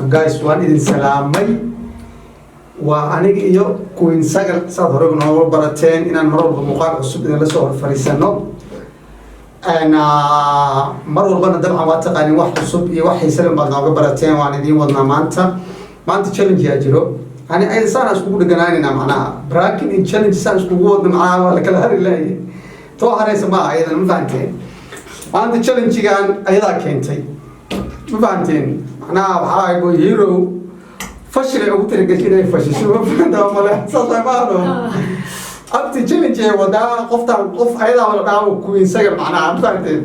Wabarakaatu. Guys, waan idin salaamay. Waa aniga iyo Queen Sagal. Saad hore nooga barateen inaan mar walba muuqaal cusub idinla soo hor fariisano. Mar walbana dabcan waa taqaanin, wax cusub iyo wax xiise leh baad nooga barateen. Waan idiin wadnaa maanta. Maanta challenge yaa jiro. Yani ay saan iskugu dheganaanayna, macnaha pranking in challenge saan iskugu wadna, macnaha waa la kala hari laayay. Too haraysa maaha ayadan, ma fahanteen? Maanta challenge-gan ayadaa keentay, ma fahanteen? Macnaha waxaa Boy Hero fashil ay ugu talagashay inay fashisho, ma fahantaa? Male saas waa maano abti challenge ay wadaa qoftaan, qof ayadaa la dhaabo Queen Sagal, macnaha ma fahanteen?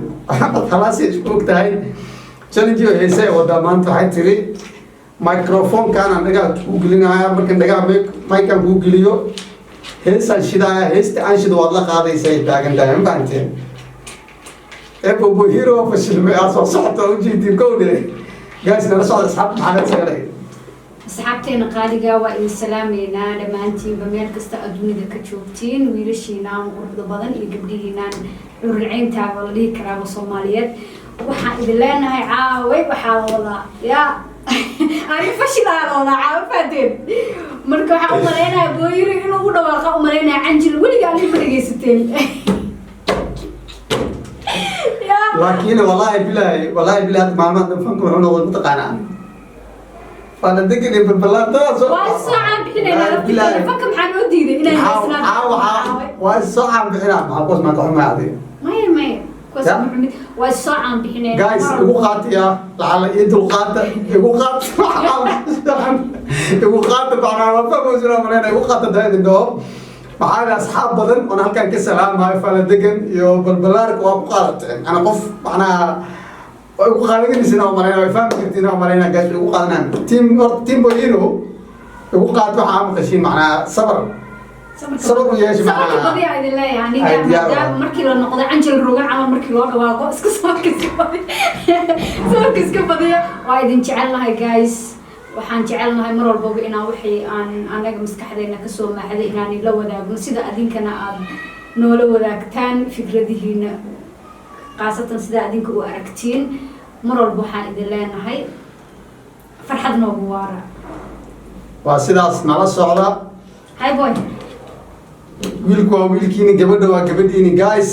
Khalaasay isku og tahay. Challenge oo heese ay wadaa maanta. Waxay tiri microphone-kan aan dhagaha kuu gelinaya, markan dhagaha mic-kan kuu geliyo, heesaan shidaaya, heesta aan shido waad la qaadaysa, ay taagan tahay, ma fahanteen? Boy Hero fashilmay aa soo socota ujeedin kowde. Guys, nala socda. Asxaabta, maxaa sagalay? Asxaabteena qaaliga, waa idin salaameynaa dhammaantiinba meel kasta aad dunida ka joogtiin, wiilashiinaan quruxda badan iyo gabdhihiinaan cururceyntaaba la dhihi karaaba Soomaaliyeed. Waxaan idin leenahay caaway waxaa la wadaa yaa ani fashilaa la wadaa caawa, fahanteen? Marka waxaan u malaynayaa Boy Hero inuu u dhawaaqa u malaynaya canjil weliga ani ma dhegaysateen ya. Laakiin wallaahi bilaahi, wallaahi bilaahi, hadda maalmaha dhan fanka wuxuu noqday, mataqaanaa, waana degan iyo balbalaantaas. Waa soo caan bixinaynaa laftirkeena. Fanka maxaa noo diiday inaan heesnaan? Waa soo caan bixinaa. Maxaa kuwaas maanta xumay adiga? Maya, maya, kuwaas Ya? ma xumid, waa soo caan bixinaynaa. Guys, igu qaatiya lacala iyo dulqaata, igu qaata, igu qaata, macnaa waa fahmaysa maleyna, igu qaata daa idin dhaho. Maxaa yeelay asxaab badan oon halkan ka salaamayo, fala degan iyo balbalaarka, waa ku qaadateen. Ana qof macnaha waa igu qaadanaysin oo malayna, way fahmi kartiin oo malayna. Guys, way igu qaadanayaan. Team horta, team Boy Hero, igu qaat. Waxaa maqashiin, macnaha sabar sabar u yeesha. Sabarka macnaha badiyaa idin leeyahay aniga. Ay, diyaar maadaama waa. Markii la noqdo canjil rogan camal markii loo dhawaaqo, iska sabarka iska badiya, sabarka iska badiya. Waa idin jecelnahay guys. Waxaan jecelnahay mar walbaba inaan wixii aan anaga maskaxdeena kasoo maaxday inaan ila wadaagno, sida adinkana aad noola wadaagtaan fikradihiina, khaasatan sida adinka u aragtiin. Mar walba waxaan idin leenahay farxad noogu waara. Waa sidaas, nala socda. Hi boy. Wiilku waa wiilkiini, gabadha waa gabadhiini. Guys,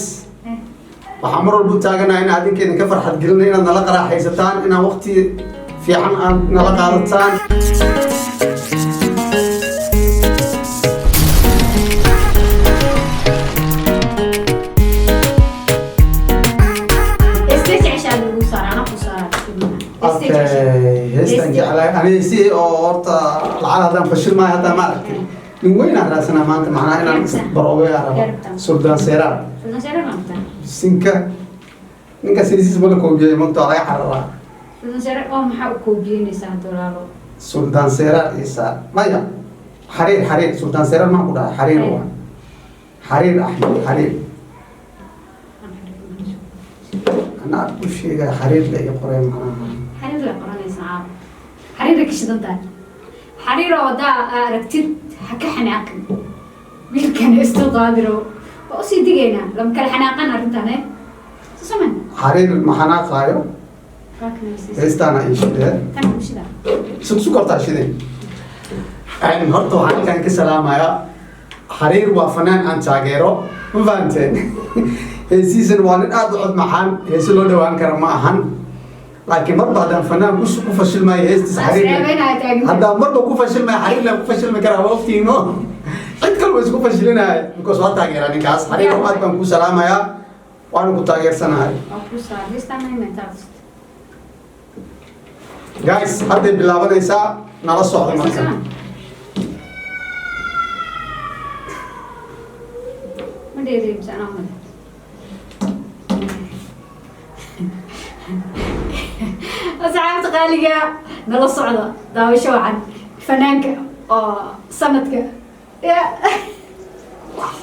waxaan mar walba u taaganahay in adinka idinka farxad gelina, inaad nala qaraaxaysataan, inaan waqti fiican aad nala qaadataan. Heestee jeceshaa lagu saara? Anaa ku saara. Heestee jeceshaa? Okay, heestan jeclahay aniga si oo horta lacag haddaan fashil maayo haddaa, ma aragtay, nin weyn aan raadsanaa maanta, macnaha inaan isbaroobay aan rabaa. Suldaan Seeraar. Suldaan Seeraar ma rabtaa? Sinka ninkaas heesiis ma la koobiyey, mogta waa laga xararaa. Suldaan Seeraar oo maxaa u koobiyeynaysaa hadda, walaalo? Suldaan Seeraar isa maya, Xariir, Xariir. Suldaan Seeraar maan ku dhahay? Xariir waa Xariir, Axmed Xariir. Anaa u sheegaya, Xariir la ii qoray macnaha. Xariir la qoranaysaa caawa, xariira ka shidan tahay. Xariir oo haddaa aragtid ha ka xanaaqin wiilkan istu qaadiro. Waa usii digaynaa, lama kala xanaaqan arrintan susaman. Xariir ma xanaaqaayo. Heestaana ii shidee. Tan ku shida. Sug, sug, hortaa shidee. Horta waxaan halkan ka salaamayaa Xariir, waa fanaan aan taageero, ma fahanteen? Heesihiisana waa nin aad u cod macaan, heese loo dhawaan kara ma ahan, laakiin marba haddaan fanaan ku fashilmayo heestiisa Xariir Ceebeynaya taaginta. Haddaan marba ku fashilmayo Xariir laan ku fashilmi karaa, waa ogtiino, cid kale waa isku fashilinaya, because waa taageeraa ninkaas. Xariir, aad baan ku salaamayaa, waana ku taageersanahay. Waa ku saar heestaan ma taas. Guys, hadday bilaabanaysaa, nala socda marka. Ma dheerey mise anaa male? Asxaabta qaaliga, nala socda, daawasho wacan. Fanaanka oo sanadka ya.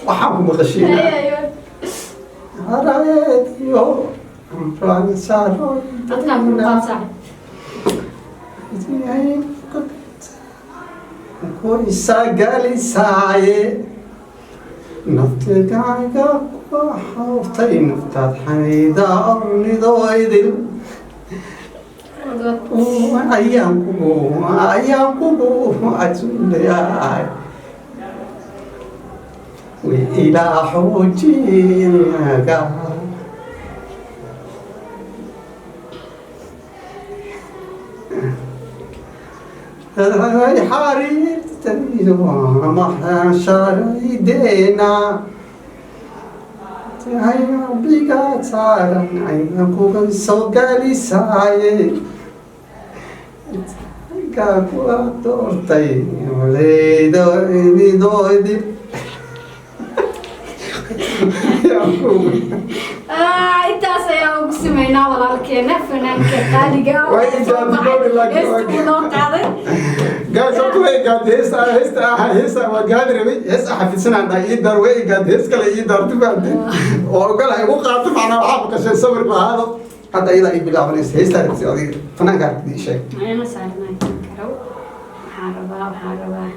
Waxaan ku maqashiina. Ayo. Aradio. Dadkaan murqaad saaxib. Isagalisaaye naftigaaga ku xawtay, naftaad xamiida ornidoo idil. Wad. Ayaan kugu casuumayaa, ilaa xoojinaga. Xariirtaydo tahay rabbiga saaran ayna kuga soo galisaaye kaa kula doortay leydo ibidoodib. Intaas ayaa ugu sameynaa walaalkeena fanaanka qaaliga ah. Waa intaa bilowdi laakiin Heesta uu noo qaaday. Guys, horta way gaad heesta, heesta ah, heesta waa gaadi rabay, hees ah xafidsanaan dhahay ii daar, way gaad hees kale ii daar tufaante oo ogolahay igu qaato. Macnaa waxaa maqashay sawir lahaado hadda iyadaa ii bilaabanaysa. Heestaa rabtay adiga, fanaanka rabtay ii sheeg. Anina saarnaa karo. Waxaan rabaa.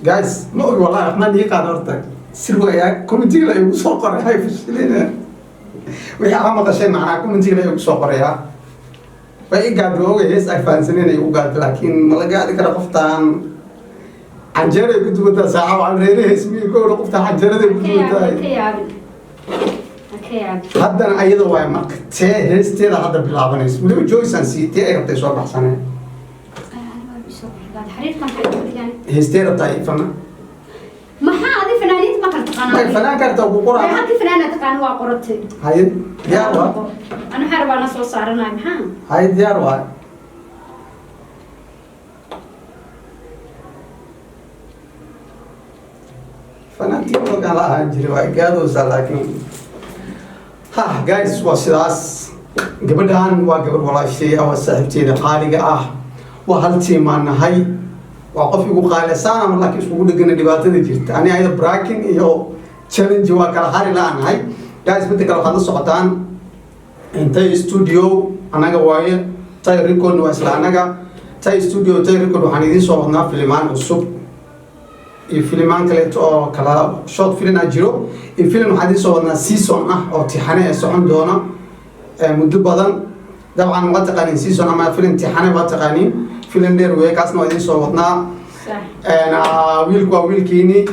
Guys, ma ogi wallahi, waxmaan ii qaada horta sir wayaa. Commentiga la igu soo qoray, hay fashilina wixii aa maqashay. Macnaa commentiga la igu soo qorayaa way i gaadda, waa ogay hees ay fahansaneen ay u gaadda, laakiin ma la gaadi kara qoftaan canjeeray ku duwantaa saaca waan reere hees miyi kowra qoftaan canjeeraday ku Ha ka yaabin, duwantahay. ha ka yaabin. Ha ka yaabin. Haddana ayada waay marka tee heesteeda hadda bilaabanaysa, weliba joyce aan sii tee ay rabtay soo baxsaneen. Ah, waa soo gaad. Xariirkan maxay ku dhigaan? Heestee rabtaa ifana? Maxaa adi fanaaniinta ma kala taqaanaa? May fanaan karta ku May qoraa. Halkii fanaana taqaana waa qoratay. Haye, diyaar waa. Ana waxaan rabaa na soo saaranayo maxaa? Haye, diyaar waa. Fanaan TikTok aan la ahaan jiray waa gaadoosaa, laakiin ha guys, waa sidaas. Gabadhan waa gabadh walaashay ah, waa saaxiibteeda qaaliga ah, waa hal tiimaan nahay, waa qof igu qaalisaana, laakiin iskugu dhegana dhibaatada jirta. Ani ayada pranking iyo challenge waa kala hari la-nahay. Guys, midda kale waxaad la socotaan Tay Studio anaga waaye, Tay Record waa isla anaga. Tay Studio, Tay Record, waxaan idiin soo wadnaa filimaan cusub iyo filimaan kaleeto oo kala short film ah jiro iyo film waxaan idiin soo wadnaa season ah oo tixane ee socon doona muddo badan. Dabcan waa taqaaniin season ama film tixane, waa taqaaniin film dheer weeye, kaasna waa idiin soo wadnaa. Sax. Wiilku waa wiilkiini,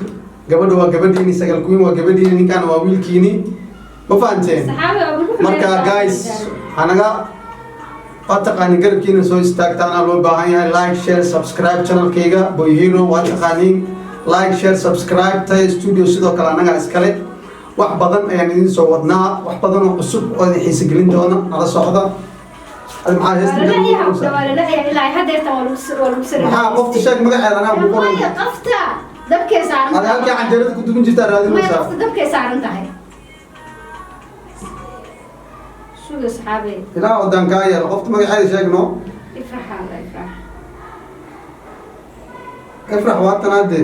gabadha waa gabadhiini, Sagal Queen waa gabadhiini, ninkaana waa wiilkiini, ma fahanteen? Saxaabi waa lagu Marka xumeeyaa. guys, hanaga waa taqaaniin garabkiina soo istaagtaana loo baahan yahay. Like, share, subscribe channelkayga Boy Hero, waa taqaaniin. Like, share, subscribe Tay Studio sidoo kale annagaa iskale. Wax badan ayaan idiin soo wadnaa, wax badan oo cusub oo idin xiise gelin doona. Nala socda. Adi maxaa heesta? Waa lala yahay, waa lala yahay ilaa haddeertan waa lagu soo. Maxaa qofta sheeg magaceeda, anaa ku qoray. Maya, qofta dabkay saaran Adi halkii canjeerada ku duban jirtaa Maya, raadinaysaa. qofta dabkay saaran tahay. Suga saxaabe. Ilaa wadaan kaa yeelo, qofta magaceeda sheeg no. Ifrax alla Ifrax. Ifrax waatan hadde,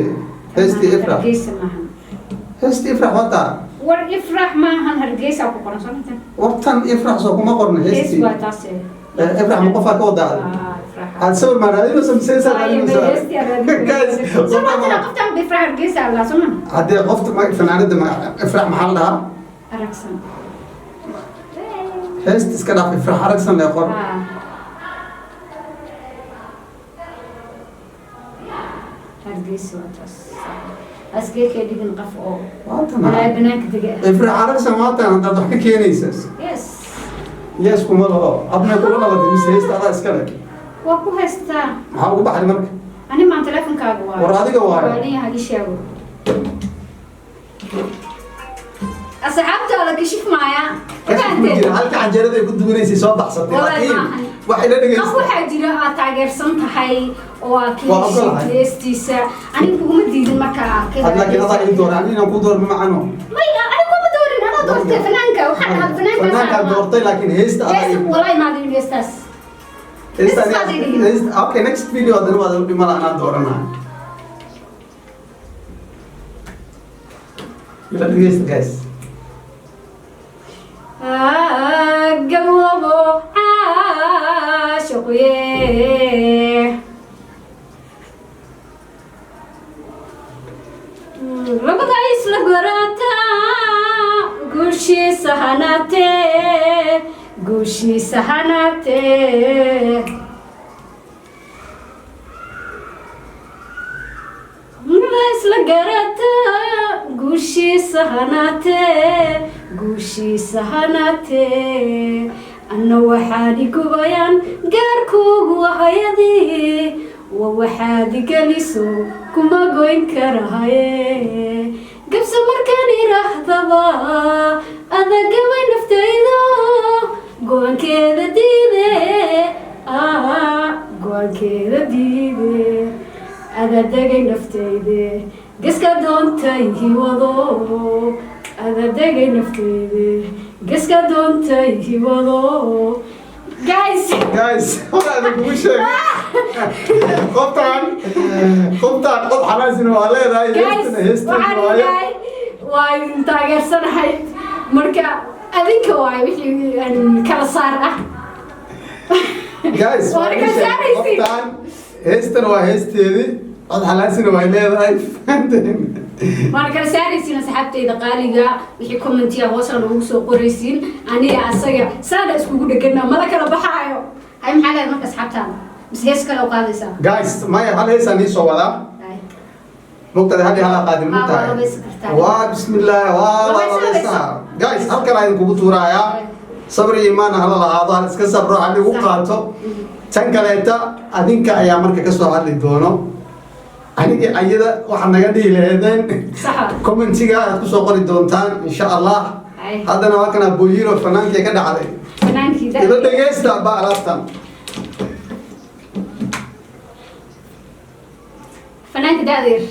heestii Ifrax. Hargeysa maahan. Heestii Ifrax wataa. War Ifrax maahan, Hargeysa ku qoran soo intan. Wartan Ifrax soo kuma qorno. Hees Heestii waa taas. Ifrax ma qofaa ka wadaa? Ah, Ifrax. Aad sawir maa raadinaysa mise heesaa raadinaysaa? Guys, Soo ma tira qoftan Ifrax Hargeysa alla soo ma. Haddee qofta fanaanada Ifrax maxaa la dhahaa? Aragsan. Heesta iska dhaaf, Ifrax Aragsan lee qor. Ah. Hargeysa waa taas. Asgeekay dhigin qof oo Waatan. walaa banaanka dega. Ifrax Aragsan waatan, haddaad wax ka keenaysa. Yes. Yes kuma laho, adna kula dhalatay mise heesta adaa iska le? Waa ku haystaa. Maxaa ugu baxday marka? Ani maan teleefonkaaga waayo. War adiga waayo. Waa ii sheego. Asxaabta la kashif maaya. Kashif ma jira, halka canjeerada ay ku duwanaysay soo baxsatay. Wallahi laakiin maahan. Waxay la Qof dhegaysa. waxaa jira aad taageersan tahay oo aad ka Waa heshid ogolahay. heestiisa. Aniga kuguma diidin marka aad ka Ad laakiin adaa ii doora, ani inaan kuu doorno macano. Maya, aniga kuma doorin, anaa doortay fanaanka. Waxaan dhahaa fanaankaas. Fanaankaa doortay, laakiin heesta adaa Hees wallahi maadin heestaas. heesta Heestaas aad ii heesta. Okay, next video haddana waad dhimala anaa dooranaa. Ila dhegeysta guys. Gaboobo caashiqye. Labada isla gorata guushiisa hanaatee. Guushiisa hanaatee. La isla garataa, guushiisa hanaatee, guushiisa hanaatee. Anna waxaad igubayaan gaarkuugu ahayadii, wa waxaad igeliso kuma goyn karahaye. Gabsa markaan iraahdaba, adagabay naftayda, go-aankeeda diide, go-aankeeda diide. Adadegay naftayde, geska doontay hiwado. Adadegay naftayde, geska doontay hiwado. Guys. Guys, waxaa idinkugu sheegay, qoftaan cod xalaasina waa leedahay. Guys, heestana heestan waxaan waaye. Idhahay waa idin taageersanahay. Marka adinka waay wixii aan kala saar ah. Guys, Waa waa kala saaraysiin. Qoftaan heestana waa heesteedii, cod xalaasina way leedahay, fahanteen? Waana kala saaraysiin, asxaabtayda qaaliga. Wixii commentiya hoosna noogu soo qoraysiin. Aniga asaga saana iskugu dhegana, mala kala baxaayo. Hay, maxaa leedahay marka asxaabtaada, mise hees kale u qaadaysaa? Guys, maya, hal heesaan ii soo wadaa. Hay. Mugtahay, hal iyo hal qaadin. Ah, waa mugtahay. labaysan kartaa. Waa bismillaah, waa Labaysan, labaysaa. labaysan. Guys, halkan aan idinkugu tuurayaa. Sabr iyo iimaan hala lahaado, hal iska sabro, hal igu qaato. Tan kaleeta adinka ayaa marka kasoo hadli doono. Aniga ayada waxaad naga dhihi laheedeen Sax. commentiga aad kusoo qori doontaan, insha Allah. Ay. Haddana waa kana Boyiro, fanaankii ka dhacday. Fanaankii. Ila dhegeysta ba alaabtan. Fanaanka da'da yar.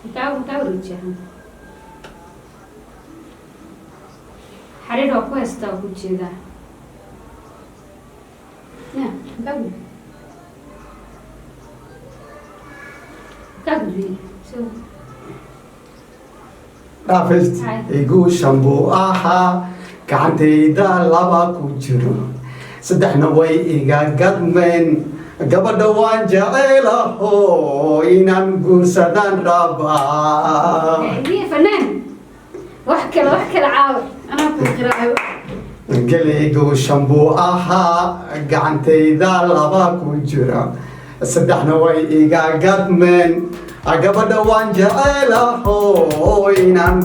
Maxaa wareejiyaa? Xariir waa ku haystaa, waa ku jeedaa. Ya, maxaa gudbiyey? So Dhaafist. Hay. Igu shambu ahaa, gacantayda laba ku jiro, saddexna way iga gadmeen. Gabadha waan jecelaho, inaan guursadaan rabaa. Iyo fanaan, wax kale, wax kale caawi, anaa kuu qiraayo. Gelaygu shambu ahaa, gacantayda laba ku jira, saddexna way iga gadmeen. Gabadha waan jecelaho, inaan